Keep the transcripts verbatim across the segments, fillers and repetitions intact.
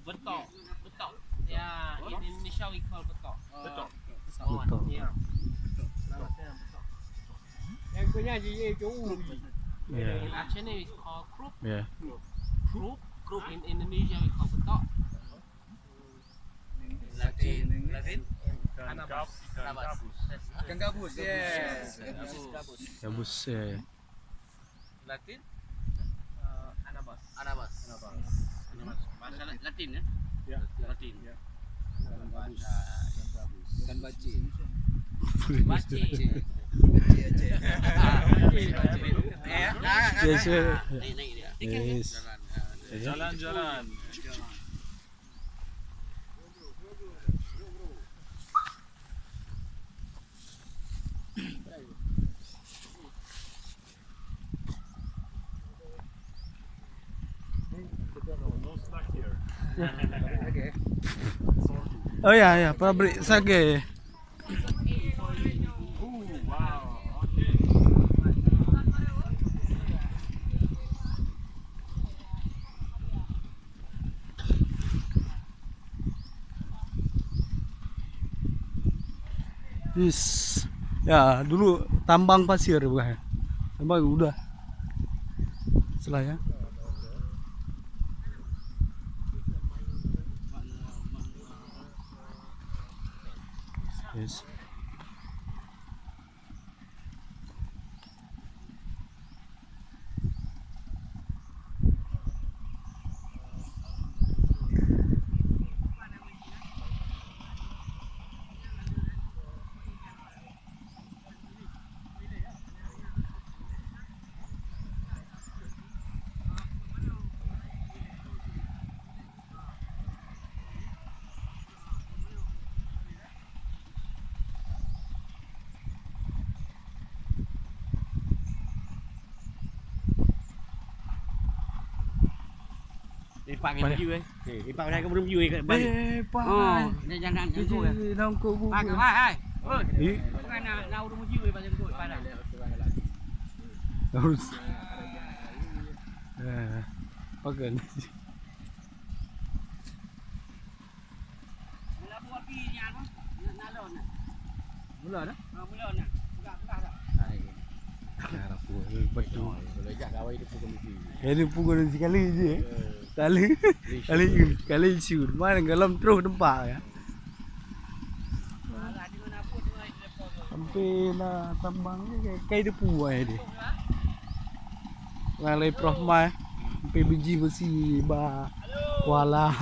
Betok. Betok. Ya, in Indonesia we call betok. Betok. Betok. Ya. Betok. Yang punya ji, eh, jauh ji. Yeah. In Aceh ni we call krup. Yeah. Krup. Krup. In Indonesia we call betok. Latin. Latin. Anabas. Anabas. Ikan gabus, yes. Gabus. Gabus, ya. Latin? Eh, anabas. Anabas. Anabas. Bahasa La-, Latin, ya? Ya. Latin. Ya. Ikan bacin. Bacin. Bacin, bacin. Eh, ah, ah, ah, Yes, sir. ah. Naik, naik dia. Yes. Jalan, ah. Jalan, jalan. Oh ya, ya, pabrik sage. Is. Ya, dulu tambang pasir bukan? Tambang udah. Salah ya. Yes. Eh, Pak, mana? Menuju, eh. Eh, Pak, dah ke menuju, eh, kat balik. Eh, Pak. Oh, dia jangan, jangan tu, eh. Nangkuk buku. Pak, hai, hai. Oi. Eh? Bukan nak, nak urut menuju, eh, Pak, jangan tu, Pak, dah. Harus. Eh, pakai. Mula dah? Ha, mula dah. Peugah, peugah dah. Hai. Dah lampu, eh, batu. Kalau jak gawai dia pukul mesti. Ya, dia pukul sekali je, eh. Ya. Sekali. Sekali, sekali shoot. Mana dalam terus tempat ya. Sampai nak tambang ni, kai, kai depu ai dia. Ngalai Prof Mai. Sampai biji besi ba kuala.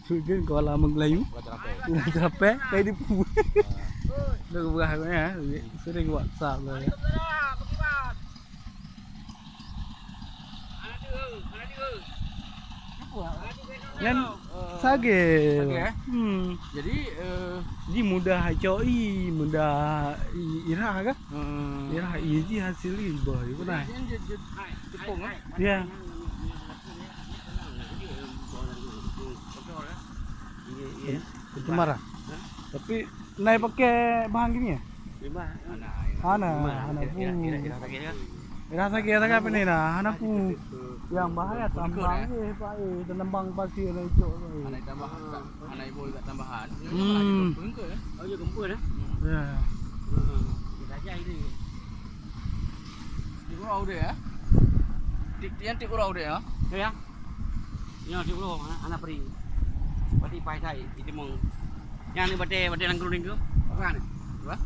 Kan kuala Melayu. Kuala Terapek, kai depu. Dah berah ya. Sering WhatsApp lah ya. Nyan sage. Sage, eh? Hmm. Jadi, eh, ji mudah cok i, mudah i, irah kah? Hmm. Irah i ji hasil i bah, i pernah. Jadi, dia, dia, dia tepung, eh? Ya. Iya, iya. Pencemaran. Hah? Tapi Nai pakai bahan gini ya? Limbah. Hana, hana pun. Rasa kira tak apa ni dah, hana pun. Yang bahaya tambang eh, pak eh, teuneubang pasir na icok tu. Hana tambah, hana ibu juga tambahan. Hmm. Pengke, eh? Oh, ya, gempur, eh? Ya. Heeh. Kita aja ini. Di gurau dia, ya? Di, yang di gurau dia, ya? Ya. Nyoe di uroe aneuk, aneuk peri. Berarti pai sai di timong. Nyan ni batèe, batèe nanggroe ninggoe. Apa ni? Apa?